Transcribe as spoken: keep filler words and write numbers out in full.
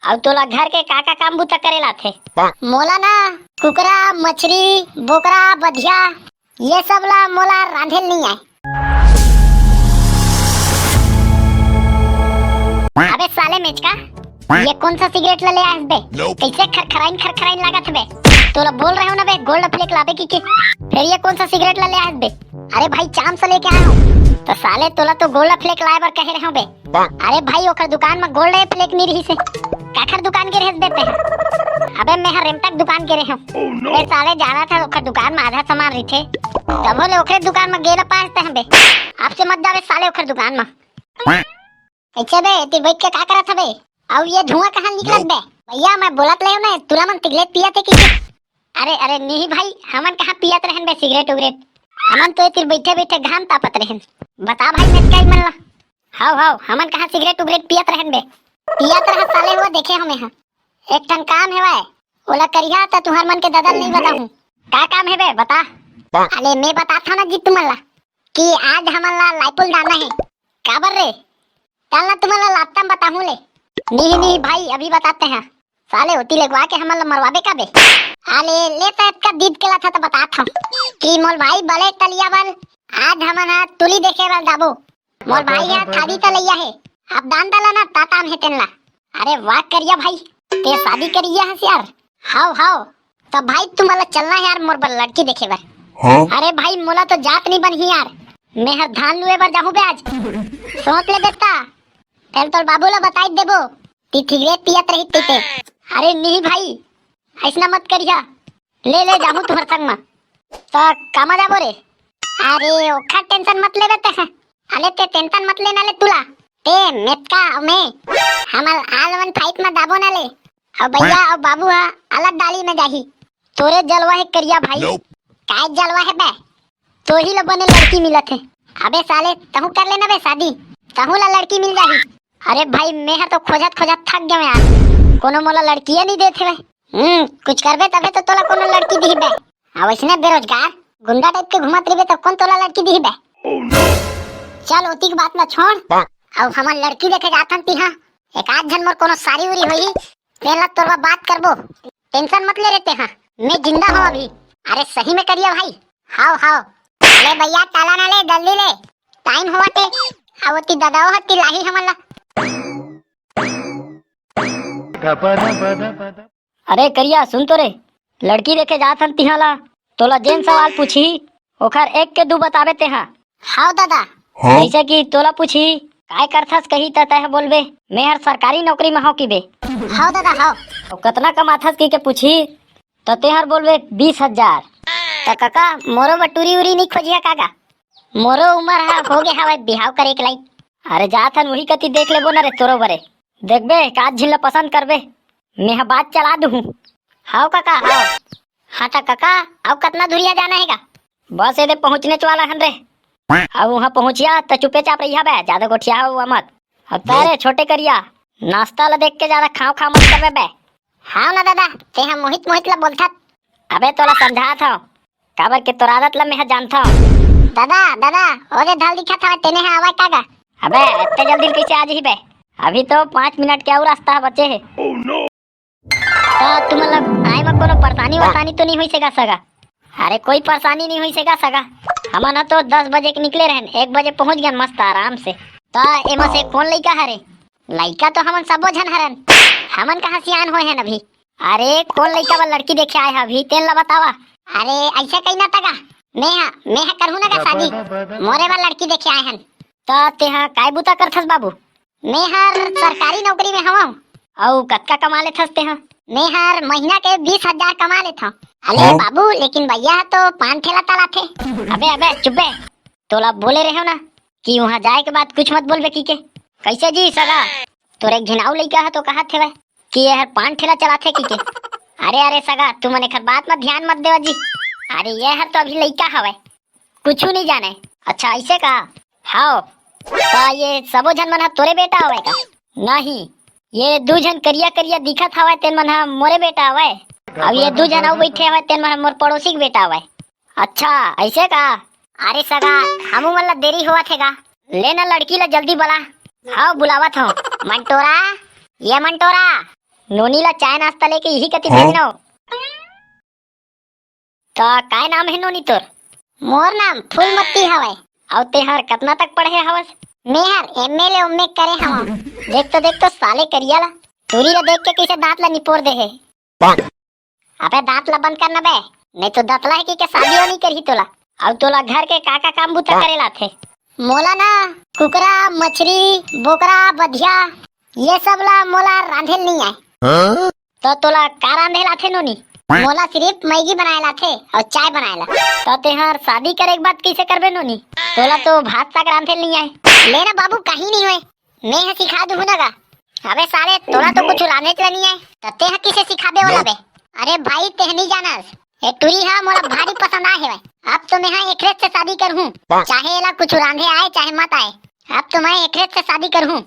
अउ तोला घर के का का काम बूता करे ला आथे? मोला ना कुकरा, मछरी, बोकरा, बधिया, ये सब ला मोला रांधे ल नइ आय। अबे साले मेचका, ये कौन सा सिगरेट ला ले आयस बे? कैसे खरखराइन खरखराइन लागत हे बे? तोला बोल रहे हो ना बे, Gold Flake लाबे कहिके, फिर ये कौन सा सिगरेट ला ले आयस बे? अरे भाई, चाम से लेके आया हूँ। तो साले, तोला तो Gold Flake लाए बर कहे रहे हो बे। अरे भाई, ओकर दुकान में Gold Flake नहीं रहिसे। काखर दुकान गे रहेस बे तें? अबे, मैं हर रेमटक दुकान गे रहे हूँ। ए साले, जाना था ओकर दुकान में आधा सामान रहिथे, तभो ले ओकरे दुकान में गेला पास ते बे। आपसे मत जावे साले ओकर दुकान में। अच्छा बे, तू बैठ के का करत हबे? अउ ये धुआं कहाँ निकलत बे? भैया, मैं बोलत ले ना, तुला मन सिगरेट पियत हे कि? अरे, अरे, नहीं भाई, हमन कहाँ पियत रहन बे सिगरेट उगरेट? हमन तो एतिर बैठे बैठे घाम तापत रहन। बता भाई, मेचका ई मन ला। हाव, हाव, हमन कहाँ सिगरेट उगरेट पियत रहन बे? पियत रह साले, वो देखे हमें हा। एक ठन काम हेवय, ओला करिहा त तुहर मन के ददा ल नहीं बताहूँ। का काम हे बे, बता। अले, मैं बताथव ना जी तुमन ला, कि आज हमन ला लाइपुल डालना हे। काबर रे? चल ना, तुमन ला लाता बताहूँ ले। नहीं, नहीं भाई, अभी बताते हैं। साले, ओती लेगवा के हमन ला मरवाबे का बे? अले, ले तो एतका दीद के ला था तो बताथव, कि मोर भाई बले तलिया बल, आज हमन हा तुली देखे बर जाबो। मोर भाई हा थादी तलैया हे, अब दान दला ना ताताम हे तेन ला। अरे वाह करिया भाई, ते शादी करिया हस यार। हाव, हाव। तब भाई, तुमन ला चलना हे यार मोर बर लड़की देखे बर। हाँ? अरे भाई, मोला तो जात नहीं बनही यार, मैं हर धान लुए बर जाहूँ बे आज। सोच ले बेटा, पहले तोर बाबू ला बताई देबो, ती सिगरेट पियत रही ती ते। अरे नहीं भाई, ऐसना मत करिया, ले ले जाहूँ तुहर संग मा। त कामा जाबो रे? अरे ओखर टेंशन मत लेबे ते। अले ते टेंशन मत लेना ले तुला। ते मेतका अउ मैं, हमन आल वन फाइट मा जाबो ना ले। अउ भैया अउ बाबू हा अलग डाली में जाही। तोरे जलवा हे करिया भाई। Nope। काय जलवा हे बे? तोही ला बने लड़की मिलत हे। अबे साले, तहूँ कर लेना बे शादी, तहूँ ला लड़की मिल जाही। अरे भाई, मैं हा तो खोजत खोजत थक गया यार, कोनो मोला लड़किया नहीं देत हे बे। हम्म, कुछ करबे तबे तो तोला कोनो लड़की दिही बे। अब ऐसने बेरोजगार गुंडा टाइप के घूमत रहिबे तो कौन तोला लड़की दिही बे? चल, ओती के बात ला छोड़। अब हमन लड़की देखे जाथन तिहा, एक आध झन मोर कोनो सारी उरी होही, तेला तोरवा बात करबो। टेंशन मत ले रे तेहा, मैं जिंदा हूँ अभी। अरे सही में करिया भाई। हाव, हाव। अरे भैया, टाला ना ले, जल्दी ले, टाइम होवत हे। अउ ओती ददाओ हत्ती लाही हमन ला। अरे करिया, सुन तो रे, लड़की देखे जात हन तिहा ला, तोला जेन सवाल पूछी, ओखर एक के दू बताबे तेहा। हाव दादा। हाँ? जैसे कि तोला पूछी, "काय करथस?" कही त तैं बोलबे, "मैं हर सरकारी नौकरी में हूँ" किबे। हाव दादा, हाव। अउ कतना कमाथस कही के पूछी, त तेहर बोलबे, "बीस हजार।" त काका, मोरो बर टूरी उरी नहीं खोजिया काका? मोरो उमर हा हो गे हवय बिहाव करे के लायक। अरे जात हन उही कति देख लेबो ना रे तोरो बरे। देखबे, का झिन ला पसंद करबे, मेहा बात चला दूहूँ। हाव काका, हाव। हाँ त काका, अउ कतना दुरिया जाना हे गा? बस एदे पहुँचनेच वाला हन रे। अउ उहाँ पहुँचिया त चुपे चाप रहिया बे, जादा गोठिया हुआ मत। अब तारे छोटे करिया, नाश्ता ला देख के जादा खाव खाव मत करबे बे। हाव ना दादा, तेहा मोहित मोहित ला बोलथस। अबे तोला समझात हव, काबर के तोर आदत ला मेहा जानथव। दादा, दादा, ओदे ढल दिखत हवय, तेने हा आवय का गा? अबे, एत्ते जल्दी कइसे आ जही बे? अभी तो पाँच मिनट के अउ रास्ता बचे हे। त तुमन ला आए म कोनो परेशानी वरेशानी तो नहीं होइस हे गा सगा? अरे कोई परेशानी नहीं होइस हे गा सगा। हमन ह तो दस बजे के निकले रहन, एक बजे पहुंच गए मस्त आराम से। त एमा से कौन लइका हरे? लइका तो हमन सबो झन हरन। हमन कहाँ सियान होए हन अभी? अरे कौन लइका बर लड़की देखे आए ह अभी, तेन ला बतावा। अरे ऐसे कही ना तगा, मैं ह, मैं ह करहूँ ना गा शादी, मोरे बर लड़की देखे आए हन। त तेहा काय बुता करथस बाबू? मैं हर सरकारी नौकरी में हवं। अउ कतका कमा लेथस तेहा? मैं हर महीना के बीस हजार कमा लेथव। अले हाँ? बाबू, लेकिन भैया ह तो पान ठेला चलाथे। अबे, अबे, चुप बे। तोला बोले रहे हो ना कि वहाँ जाए के बाद कुछ मत बोलबे की के। कैसे जी सगा? तोर एक झिन अउ लइका ह तो कहत हेवय कि ये हर पान ठेला चलाथे की के। अरे, अरे सगा, तुमन एखर बात म ध्यान मत देवा जी। अरे, ये हर तो अभी लइका हवय। कुछु नहीं जाने। अच्छा, ऐसे का? हाव। त ये सबो झन मन ह तोरे बेटा हवय का? नहीं, ये दू झन करिया करिया दिखत हवय, तेन मन ह मोरे बेटा हवय। अउ ये दू झन अउ बइठे हवय, तेन मन ह मोर पड़ोसी के बेटा हवय। अच्छा, ऐसे का? अरे सगा, हमू मन ला देरी होवत हे गा। ले ना लड़की ला जल्दी बला। हाव, बुलावत हव। मंटोरा, ये मंटोरा, नोनी ला चाय नाश्ता लेके इही कति भेजनव। त काय नाम हे नोनी तोर? मोर नाम फूलमती हवय। अउ तेहर कतना तक पढ़े हवस? मेहर एम ए ले एम ए करे हवं। देख तो, देख तो साले करिया ला, टूरी ला देख के कइसे दांत ला निपोर दे हे। अबे दांत ला बंद कर ना बे, नहीं तो दतला हे कि के शादी नहीं करही तोला। अउ तोला घर के का का काम बूता करे लाथे? मोला ना कुकरा, मछरी, बोकरा, बधिया, ये सब ला मोला रांधे ल नहीं आए। तो तोला का रांधे लाथे नोनी? मोला सिर्फ मैगी बनाए लाथे अउ चाय बनाए ला। तो तेहर शादी करे के बाद कइसे करबे नोनी? तोला तो भात साग रांधे ल नहीं आए। ले ना बाबू, कहीं नहीं होए, मैं ह सिखा दूहूं ना गा। अबे साले, तोला तो कुछ रांधे च नहीं आए, त तेह किसे सिखाबे ओला बे? अरे भाई, तेह नहीं जानस, ए टूरी हा मोला भारी पसंद आए हेवय। अब तो मैं हा एकरे से शादी करहूं, चाहे एला कुछ रांधे आए चाहे मत आए। अब तो मैं एकरे से शादी करहूं।